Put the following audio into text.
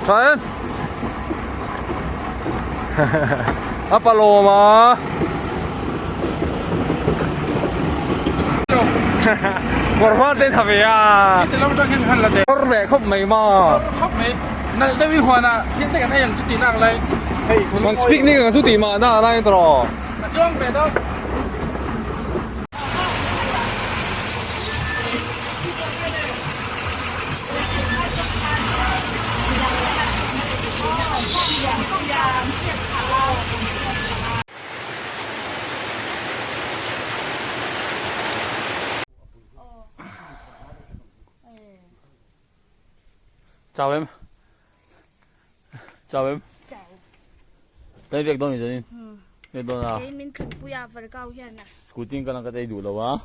Tha em? A palawm a. Kawr hma te tha ve a. Kawr ve khawp mai ma. Khawp mai. Nalh deuh i huan a thil te kan ei ang chu tih nak lai. Hei Kan picnic ang chu tih mah na lai tawh. Ka chuang ve dawn. Chau em? Chau em? Chau. Kan vek dawn ni zanin. Vek dawn a. Kei min thutpui a Varkau hian a. Scooty in ka lang ka tei duh lo a.